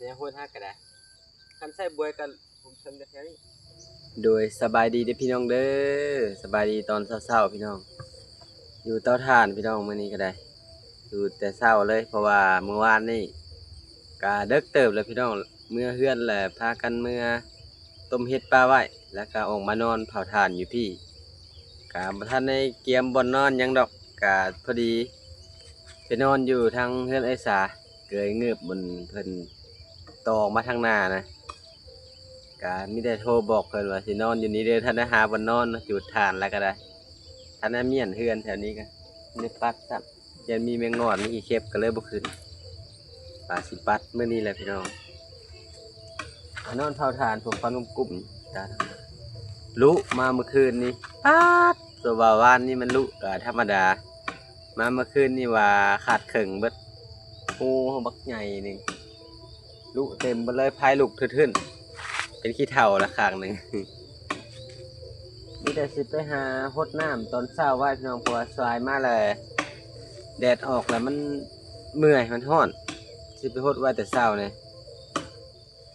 ແນວໂຫດຮັກກໍໄດ້ ຄັນໃສ່ບວຍກໍ ໂດຍ ສະບາຍດີເດີພີ່ນ້ອງເດີ ສະບາຍດີຕອນເຊົ້າໆ ພີ່ນ້ອງ ຢູ່ເຕົາຖ່ານພີ່ນ້ອງ ມື້ນີ້ກໍໄດ້ ຢູ່ແຕ່ເຊົ້າເລີຍ ເພາະວ່າມື້ວານນີ້ກະເດິກເຕີບແລ້ວພີ່ນ້ອງ ເມືອເຮືອນແລ້ວ ພາກັນເມືອຕົ້ມເຫັດປ່າໄວ້ ແລ້ວກະອອກມານອນເຜົາຖ່ານຢູ່ພີ້ ກະບໍ່ທັນໄດ້ກຽມບ່ອນນອນຫຍັງດອກ ກະພໍດີໄປນອນຢູ່ທາງເຮືອນເອື້ອຍສາ ເກຍງືບ ບ່ອນເພິ່ນຕໍ່ອອກມາທາງໜ້ານະ. ກະມີແຕ່ໂທບອກເພິ່ນວ່າຊິນອນຢູ່ນີ້ເດີ ທັນໄດ້ຫາບ່ອນນອນເນາະ ຈູດຖ່ານແລ້ວກໍໄດ້ ທັນໄດ້ມ້ຽນເຮືອນແຖວນີ້ກໍໄດ້ປັດຊ້ຳ ຢ້ານມີແມງງອດ ມີຂີ້ເຂັບ ກໍເລີຍບໍ່ຂຶ້ນ ວ່າຊິປັດມື້ນີ້ແຫຼະພີ່ນ້ອງ ມານອນເຜົາຖ່ານ ພວກຄວັນກຸ້ມໆ ຕາລຸມາມື້ຄືນນີ້ ປາດ ຕົວວ່າວານນີ້ມັນລຸກໍທຳມະດາ ມາເມື່ອຄືນນີ້ວ່າຂາດເຄິ່ງເບິດ ຮູບັກໃຫຍ່ໜຶ່ງ ລຸເຕັມເບິດເລີຍ ພາຍລຸກທຶ່ນໆ ເປັນຂີ້ເຖົ້າລະຂ້າງໜຶ່ງ. ມີແຕ່ຊິໄປຫາຫົດນ້ຳຕອນເຊົ້າໄວ້ພີ່ນ້ອງ ເພາະວ່າສາຍມາແລ້ວ ແດດອອກແລ້ວມັນເມື່ອຍ ມັນຮ້ອນ ຊິໄປຫົດໄວ້ແຕ່ເຊົ້ານີ້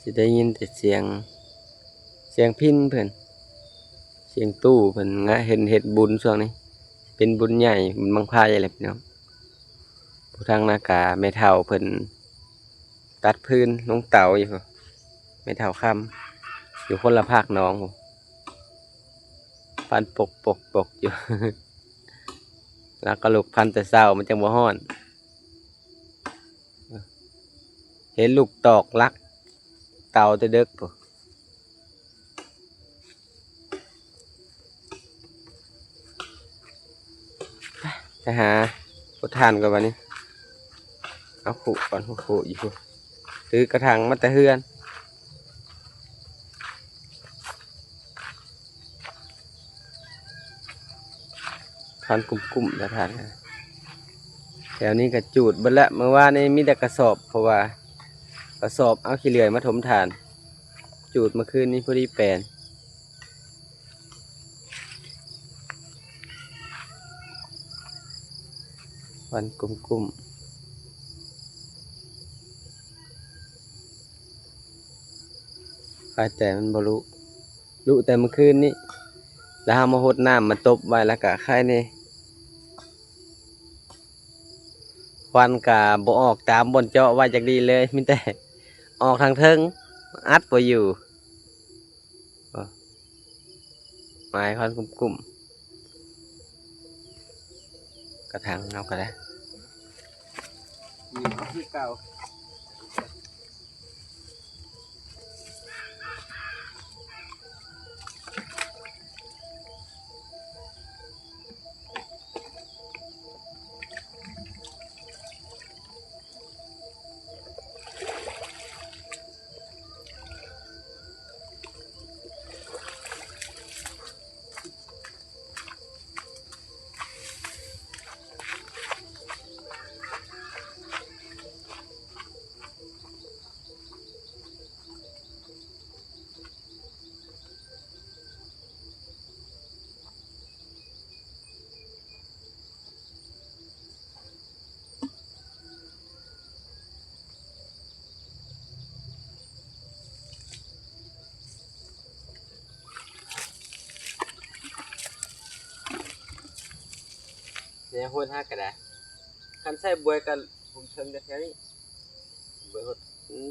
ຊິໄດ້ຍິນແຕ່ສຽງ ສຽງພິນເພິ່ນ ສຽງຕູ້ເພິ່ນງະ ເຫັນເຮັດບຸນຊ່ວງນີ້ ເປັນບຸນໃຫຍ່ ບຸນບັ້ງໄຟແຫຼະພີ່ນ້ອງ ຜູ້ທາງນາກາແມ່ເຖົ້າເພິ່ນຕັດຟືນລົງເຕົາຢູ່ພຸ້ນ ແມ່ເຖົ້າຄຳ ຢູ່ຄົນລະພາກໜອງພຸ້ນ ຟັນປົກໆໆຢູ່ ລາວກໍລຸກຟັນແຕ່ເຊົ້າ ມັນຈັ່ງບໍ່ຮ້ອນ ເຫັນລຸກຕອກຫຼັກເຕົາແຕ່ເດິກພຸ້ນ. ໄປຫາຫົດຖ່ານກ່ອນບາດນີ້ ເອົາຄຸກ່ອນ ຄຸຢູ່ ຖືກະຖັງມາແຕ່ເຮືອນ ຄວັນກຸ້ມໆ ແລ້ວທ່ານ ແຖວນີ້ກໍຈູດເບິດລະ ມື້ວານນີ້ມີແຕ່ກະສອບ ເພາະວ່າກະສອບເອົາຂີ້ເລື່ອຍມາຖົມຖ່ານ ຈູດເມື່ອຄືນນີ້ພໍດີແປນ ຄວັນກຸ້ມໆ ພາຍແຕ່ມັນບໍ່ລຸ ລຸແຕ່ເມື່ອຄືນນີ້ ແລ້ວເຮົາມາຫົດນ້ຳມາຕົບໄວ້ ແລ້ວກະໄຄແດ່ ຄວັນກະບໍ່ອອກຕາມບ່ອນເຈາະໄວ້ຈັກດີເລີຍ ມີແຕ່ອອກທາງເທິງ ອັດບໍ່ຢູ່ ໝາຍຄວັນກຸ້ມໆ ກະຖັງເຮົາກໍໄດ້ ນີ້ຄືເກົ່າ. ແນວໂຫດຮັກກໍໄດ້ ຄັນໃສ່ບວຍກໍ ຜົມເທິງແຖວໆນີ້ ເບິ່ງໂຫດ ມັນ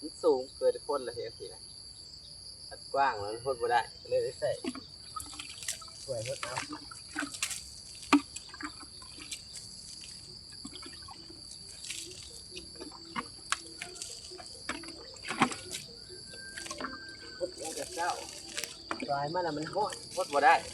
ມັນສູງເກີນຄົນລະເຮັດຈັ່ງຊີ້ນະ ມັນກວ້າງແລ້ວມັນຫົດບໍ່ໄດ້ ກໍເລີຍໄດ້ໃຊ້ ຊ່ວຍຫົດເອົາ ຫົດແລ້ວແຕ່ເຊົ້າ ສາຍມາແລ້ວມັນຮ້ອນ ຫົດບໍ່ໄດ້. ຫ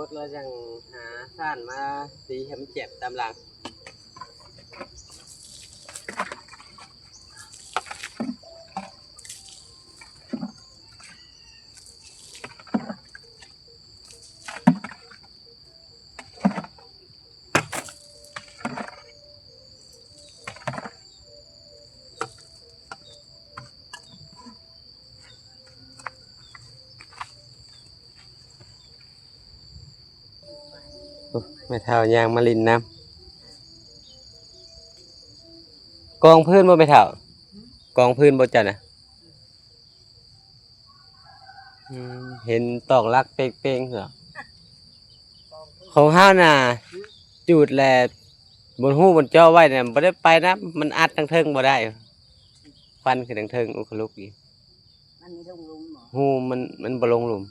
ເພື່ອຈັ່ງຫາສ້ານມາຕີໃຫ້ມັນແຈບຕາມຫຼັງ. ໂອ້ ແມ່ເຖົ້າຍ່າງມາຫຼິ້ນນຳ. ກອງພື້ນບໍ່ແມ່ເຖົ້າ? ກອງພື້ນບໍ່ເຈົ້ານະ? ອືມ ເຫັນຕອກຫຼັກເປັງໆ ເຫືອ ຂອງເຮົານະ ຈູດແລ້ວ ບໍ່ຮູ້ມັນເຈາະໄວ້ນະ ບໍ່ໄດ້ໄປນຳ ມັນອັດທາງເທິງບໍ່ໄດ້ ຄວັນຂຶ້ນທາງເທິງ ອຸຄະລຸກອີກ. ມັນມີລົງຫຼຸມບໍ່? ຮູມັນ ມັນບໍ່ລົງຫຼຸມ.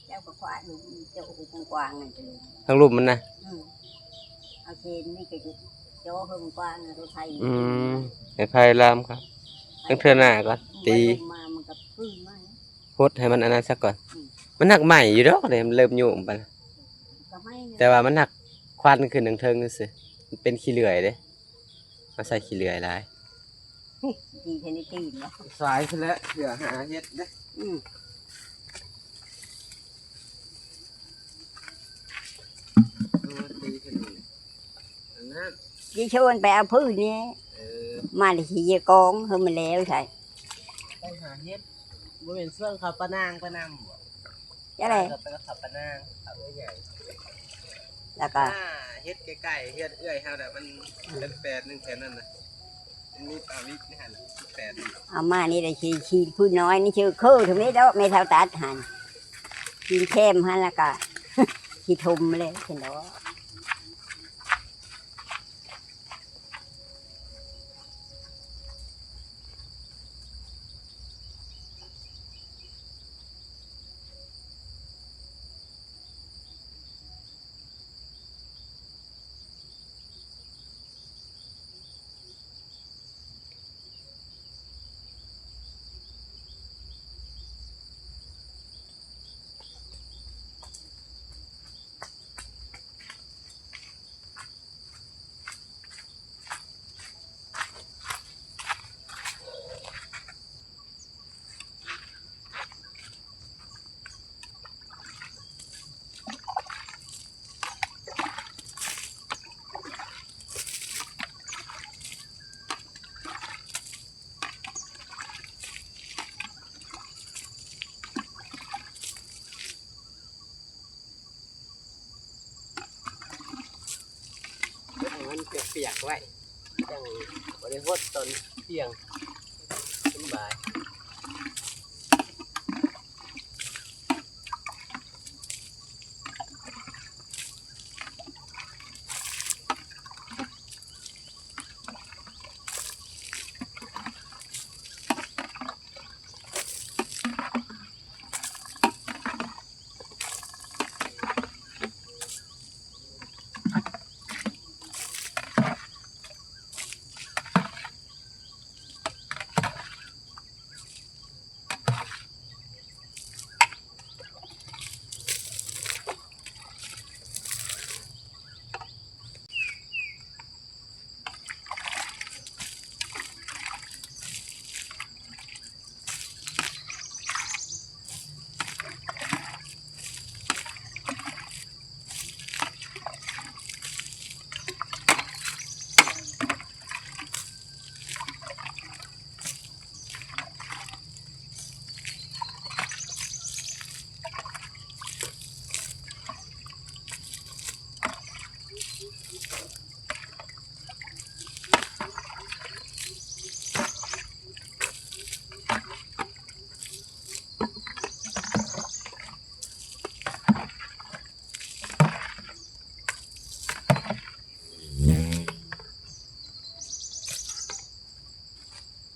ເຈົ້າກໍຄວ້າຫຼຸມ ເຈົ້າກໍກວ້າງໆ ນັ້ນກໍລົງ ທາງລຸ່ມມັນນະ. ອືມ ເອົາເຊນນີ້ກໍເຈາະໃຫ້ມັນກວ້າງ ແລ້ວກໍໄຖ. ອືມ ໃຫ້ໄຜລາມຄັບ ຕັ້ງເທື່ອໜ້າກໍຕີ ມາມັນກໍຟື້ນໃໝ່ ຫົດໃຫ້ມັນອັນນັ້ນຊະກ່ອນ. ອືມ ມັນຫັກໃໝ່ຢູ່ດອກເດ ມັນເລີ່ມໂຍກໄປແລ້ວ ກໍໃໝ່ ແຕ່ວ່າມັນຫັກຄວັນຂຶ້ນເທິງໆ ຊື່ໆ ມັນເປັນຂີ້ເລື່ອຍເດ້. ມາໃສ່ຂີ້ເລື່ອຍຫຼາຍ ຕີແຜ່ນຕີນເນາະ ສາຍພຸ້ນແຫຼະ ເພື່ອຫາເຫັດເດ້. ອືມ ເອີ ຕີແຜ່ນ ອັນນັ້ນ ຊິຊວນໄປເອົາພືດນີ້. ເອີ ມາແລ້ວຊິຢາກອງ ເອີ ມັນແລ້ວໃສ ໄປຫາເຫັດ. ບໍ່ແມ່ນຊວນເຂົາປະນາງໄປນຳບໍ່? ຈັ່ງໃດ? ເຂົາໄປກັບເຂົາປະນາງ ເຂົາເອື້ອຍໃຫຍ່ ແລ້ວກໍ ອ່າ ເຮັດໃກ້ໆເຮືອນເອື້ອຍເຮົານະ ມັນ ອືມ ເປັນແປດໜຶ່ງແຖວນັ້ນນະ ມັນມີປາວິກໃນຫັ້ນນະ ແປດ. ເອົາມານີ້ລະຊິ ຊິຜູ້ນ້ອຍນີ້ຊື່ຄືເທົ່ານີ້ດອກ ແມ່ເຖົ້າຕັດຫັ້ນ ຊິແຄມຫັ້ນ ແລ້ວກໍຊິຖົມເລີຍຊັ້ນດອກ. ເຮັດໃຫ້ມັນປຽກໆໄວ້ ຈັ່ງບໍ່ໄດ້ຫົດຕອນທ່ຽງ ສະບາຍ.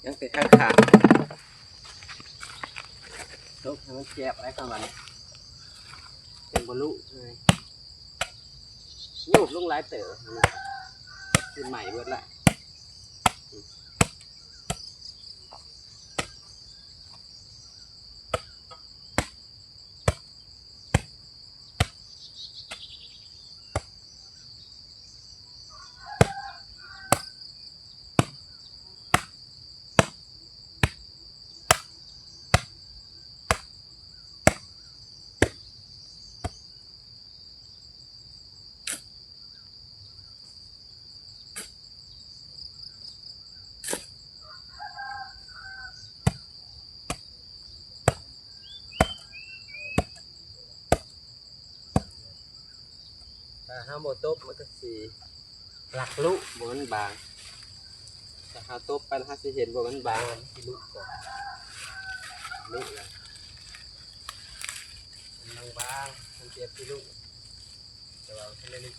ຍັງແຕ່ຂ້າງໆ ຕົກໃຫ້ມັນແຈບໄວ້ກ່ອນບັດນີ້ ຈັ່ງບໍ່ລຸເລີຍ. ໂຍບລົງຫຼາຍເຕີບ ຄືໃໝ່ເບິດລະ. ອ ຖ້າເຮົາບໍ່ຕົບ ມັນກໍຊິຫຼັກລຸ ບໍ່ມັນບາງ. ຖ້າເຮົາຕົບໄປ ເຮົາຊິເຫັນບໍ່ມັນບາງ ມັນຊິລຸກ່ອນ ລຸແລ້ວ ມັນບາງໆ ມັນຊິລຸ ແຕ່ວ່າມັນບໍ່ໄດ້ລຸ.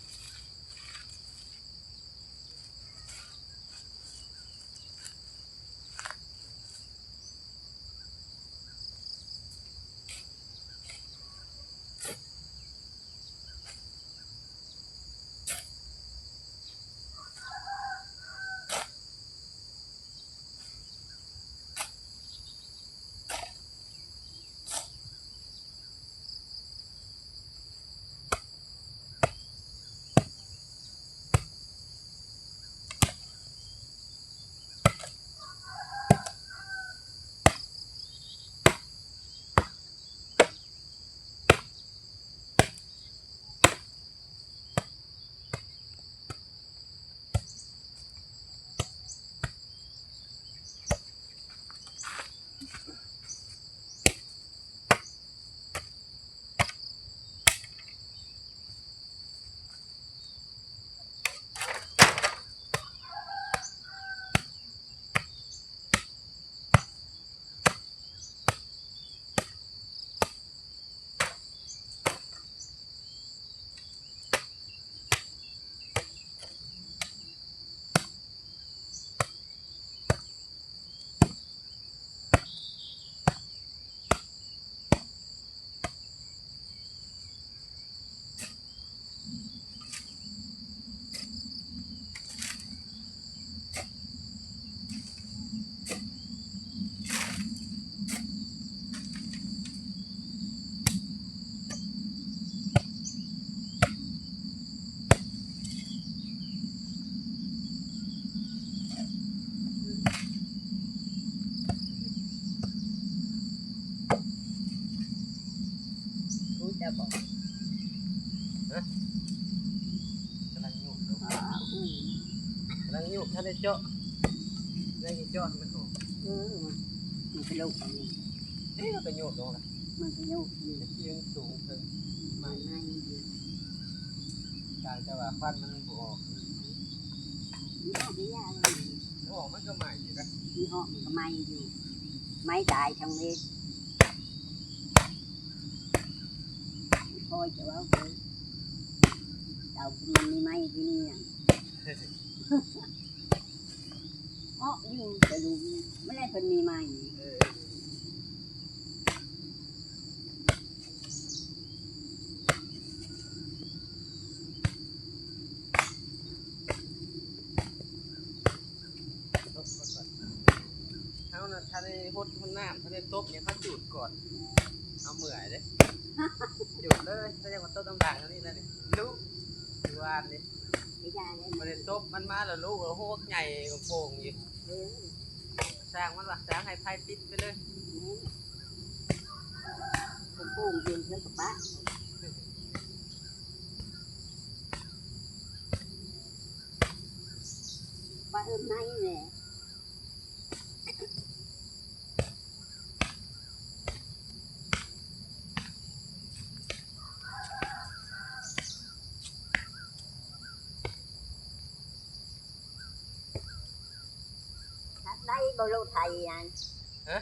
ຮູ້ຈັກບໍ່? ຮະ? ກຳລັງໂຍກຢູ່ ອືມ ກຳລັງໂຍກ ທັນໄດ້ເຈາະ ຍັງຊິເຈາະໃຫ້ມັນອອກ ເອີ ມັນກະໂລກຢູ່ ເອີ ມັນກະໂຍກລົງລະ ມັນກະໂຍກຢູ່ ທີ່ມັນສູງເຖິງ ມັນໃໝ່ຢູ່ ຕ່າງແຕ່ວ່າຄວັນມັນບໍ່ອອກ ມັນອອກຢູ່ຢ່າງ ບໍ່ອອກມັນກະໃໝ່ຢູ່ນະ ມັນອອກມັນກະໃໝ່ຢູ່ ໄໝ້ຕາຍທັງເວ ພໍຈະເວົ້າເດີ ເຕົາມັນມີໄມ້ຢູ່ນີ້ນະ ເອາະຢູ່ແຕ່ລຸມ ມັນແລ້ວເພິ່ນມີໄມ້ ເອີ ເຮົານະ ທັນໄດ້ຫົດ ຫົດນ້ຳ ທັນໄດ້ຕົບຫຍັງ ເຮົາຈູດກ່ອນ ເຮົາເມື່ອຍເດ້ ຈູດເລີຍ ເຮົາຍັງມາຕົບນ້ຳດັງອັນນີ້ນະ ລຸ ຢູ່ວານນີ້ ບໍ່ໄດ້ຕົບ ມັນມາແລ້ວລຸ ໂຮກໃຫຍ່ກວ່າໂປ່ງອີກ ເອີ ຊ່າງມັນວ່າ ຊ່າງໃຫ້ໄຟຕິດໄປເລີຍ ອືມ ໂປ່ງເປັນເທື່ອກະປະ ປະເອີ້ມໃນແຫຼະ ຂັບໄດ້ບໍ່ລົດໄຖນັ້ນ? ຮະ?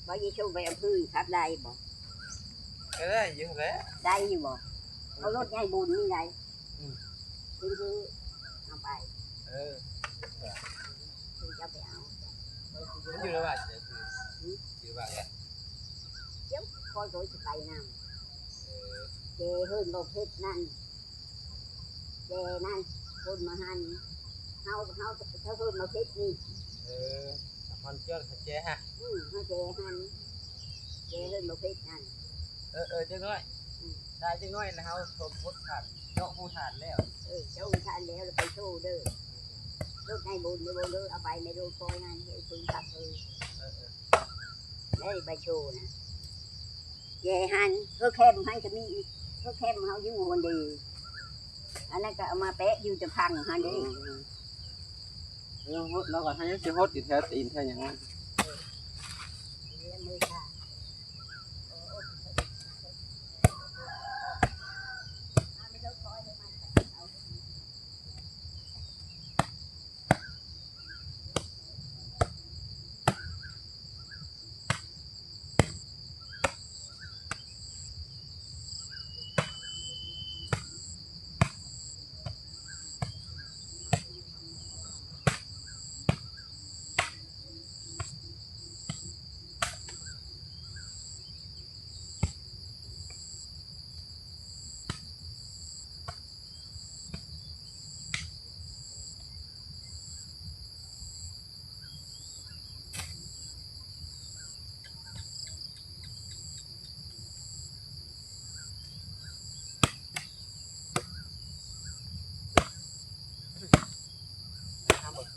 ບໍ່ ອີໂຊໄປເອົາພື້ນ ຂັບໄດ້ບໍ່? ກໍໄດ້ຢູ່ແຫຼະ. ໄດ້ຢູ່ບໍ່? ເອົາລົດໃຫຍ່ບຸນນີ້ໄດ້. ອືມ ຄືເອົາໄປ. ເອີ ຄືເຈົ້າໄປເອົາ. ມັນຢູ່ລະຫວ່າງໃດ? ຫື? ຢູ່ລະຫວ່າງໃດ? ດຽວຂ້ອຍກໍຊິໄປນຳ. ເອີ ເຈເຮີນບໍ່ເພັດນັ້ນ ແຈນັ້ນ ຄົນມາຫັ້ນ ເຮົາ ເຮົາ ເຮົາເຮີນມາເພັດນີ້. ເອີ ຮອນເຈົ້າແຈຫັ້ນ. ອື ເຮົາແຈຫັ້ນ ແຈເຮີນມາເພັດຫັ້ນ. ເອີ ເອີ ຈັກໜ້ອຍ. ອື ໄດ້ຈັກໜ້ອຍແລ້ວ ເຮົາສົມບົດທ່ານເນາະ ຮູ້ທ່ານແລ້ວ. ເອີ ເຈົ້າຮູ້ທ່ານແລ້ວ ແລ້ວໄປໂຊເດີ ລົດໃນບຸນເດີ ເອົາໄປໃນລົດຂ້ອຍຫັ້ນ ໃຫ້ເພິ່ນຂັບເອີ. ເອີ ເອີ. ໄດ້ໃບໂຊນະ ແຈຫັ້ນ ເອີ ແຄມຫັ້ນກໍມີອີກ ເອີ ແຄມເຮົາຢູ່ຫັ້ນເດ ອັນນັ້ນກໍເອົາມາແປະຢູ່ຕະພັງຫັ້ນເດ. ເອີ ເອີ ເຮົາຫົດ ເຮົາກໍຫາຍັງຊິຫົດຢູ່ແຖວຕີນແຖວຫຍັງ. ເອີ ເອີ ເອີ.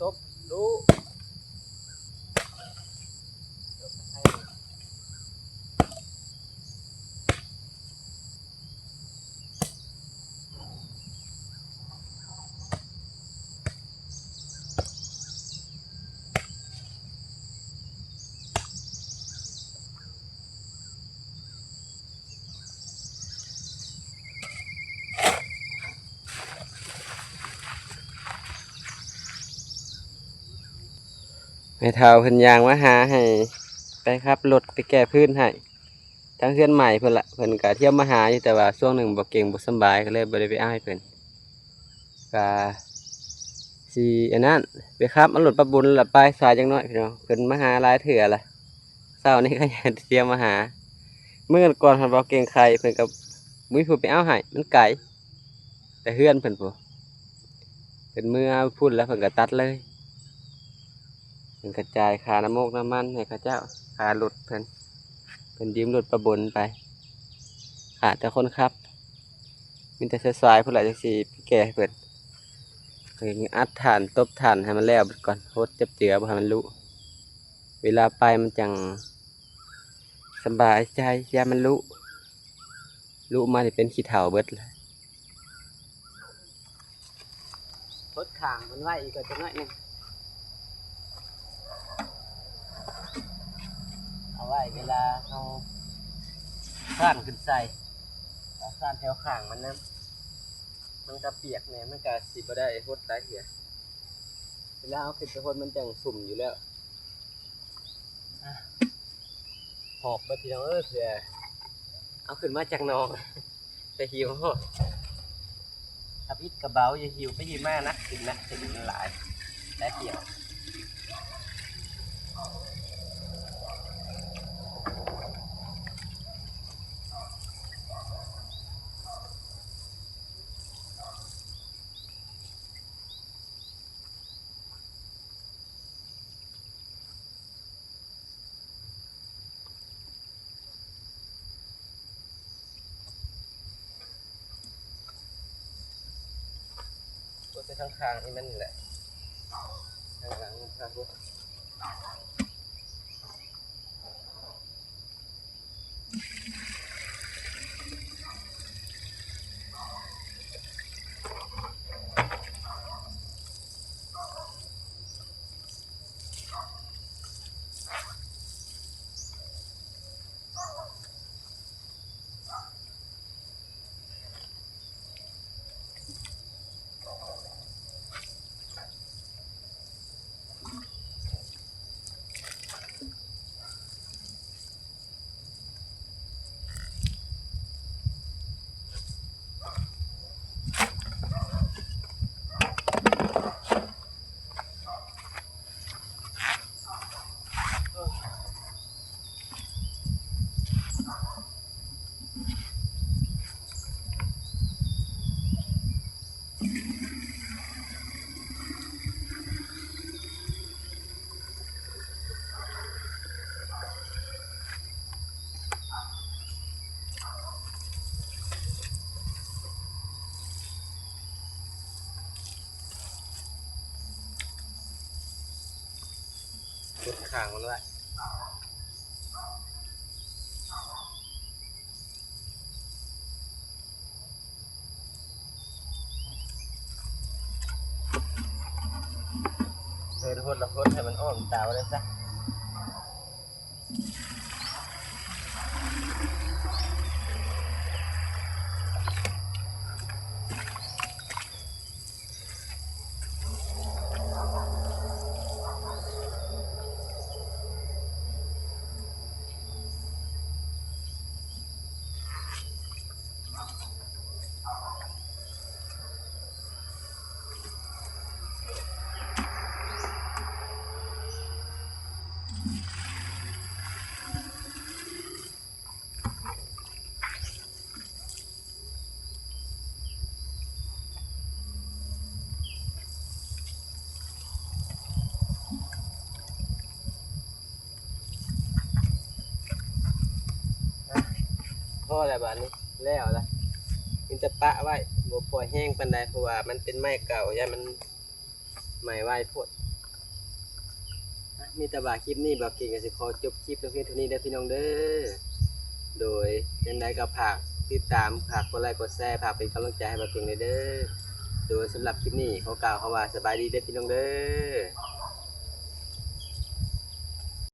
ຕົບດຸ. ແມ່ເຖົ້າເພິ່ນຍ່າງມາຫາ ໃຫ້ໄປຂັບລົດໄປແກ້ພື້ນໃຫ້ ທາງເຮືອນໃໝ່ເພິ່ນລະ. ເພິ່ນກະທ່ຽວມາຫາຢູ່ ແຕ່ວ່າຊ່ວງໜຶ່ງບໍ່ເກັ່ງບໍ່ສຳບາຍ ກໍເລີຍບໍ່ໄດ້ໄປເອົາໃຫ້ເພິ່ນ. ກະຊິອັນນັ້ນ ໄປຂັບເອົາລົດປ້າບຸນລະ ໄປສາຍຈັກໜ້ອຍພີ່ນ້ອງ. ເພິ່ນມາຫາຫຼາຍເທື່ອລະ ເຊົ້ານີ້ກໍຍັງທ່ຽວມາຫາ. ມື້ກ່ອນພັດບໍ່ເກັ່ງໄຂ້ ເພິ່ນກໍບໍ່ມີຜູ້ໄປເອົາໃຫ້ ມັນໄກ ແຕ່ເຮືອນເພິ່ນພຸ້ນ. ເພິ່ນເມືອພຸ້ນແລ້ວເພິ່ນກໍຕັດເລີຍ. ເພິ່ນກະຈ່າຍຄ່ານ້ຳມົກນ້ຳມັນໃຫ້ເຂົາເຈົ້າ ຄ່າລົດເພິ່ນ. ເພິ່ນຢືມລົດປ້າບົນໄປ ຂາດແຕ່ຄົນຂັບ. ມີແຕ່ສາຍໆ ພຸ້ນລະ ຈັ່ງຊິໄປແກ້ໃຫ້ເພິ່ນ. ອັດຖ່ານ ຕົບຖ່ານໃຫ້ມັນແລ້ວເບິດກ່ອນ ຫົດຈັບເຈືອບໍ່ໃຫ້ມັນລຸ. ເວລາໄປມັນຈັ່ງສະບາຍໃຈ ຢ້ານມັນລຸ. ລຸມານີ້ເປັນຂີ້ເຖົ້າເບິດລະ. ຫົດຂ້າງມັນໄວ້ອີກກ່ອນຈັກໜ້ອຍໜຶ່ງ ເອົາໄວ້ເວລາເຮົາຄ້ານຂຶ້ນໃສ່ ກະຄ້ານແຖວຂ້າງມັນນຳ. ມັນກະປຽກແດ່ ມັນກະຊິບໍ່ໄດ້ຫົດຫຼາຍເທື່ອ. ເວລາເຮົາຂຶ້ນໄປຫົດມັນຈັ່ງຊຸ່ມຢູ່ແລ້ວ. ຫອບເບິດພີ່ນ້ອງເອີຍ ເພື່ອເອົາຂຶ້ນມາຈາກໜອງ ໄປຫິ້ວ. ທຳອິດກະເບົາ ຢ່າຫິ້ວໄປຫິ້ວມາ ໜັກຂຶ້ນ ໜັກຂຶ້ນ ມັນຫຼາຍ ຫຼາຍທ່ຽວ. ກົດໃສ່ທາງຂ້າງນີ້ແມ່ນນີ້ແຫຼະ ທາງຫຼັງທາງ ກົດຂ້າງມັນໄວ້. ເອີ ທຸກຄົນ ລະຄົນໃຫ້ມັນອ້ອມຕາໄວ້ເລີຍຊະ. ພໍແລ້ວບາດນີ້ ແລ້ວລະ ມີແຕ່ປະໄວ້ ບໍ່ປ່ອຍແຮງປານໃດ ເພາະວ່າມັນເປັນໄມ້ເກົ່າ ຢ້ານມັນໄໝ້ໄວໂພດ. ມີແຕ່ວ່າຄລິບນີ້ບ່າວເກັ່ງກໍຊິຂໍຈົບຄລິບລງພຽງເທົ່ານີ້ເດີພີ່ນ້ອງເດີ. ໂດຍ ຈັ່ງໃດກໍຝາກຕິດຕາມ ຝາກກົດໄລກົດແຊ ຝາກເປັນກຳລັງໃຈໃຫ້ບ່າວເກັ່ງແດ່ເດີ. ໂດຍ ສຳລັບຄລິບນີ້ຂໍກ່າວຄຳວ່າສະບາຍດີເດີພີ່ນ້ອງເດີ.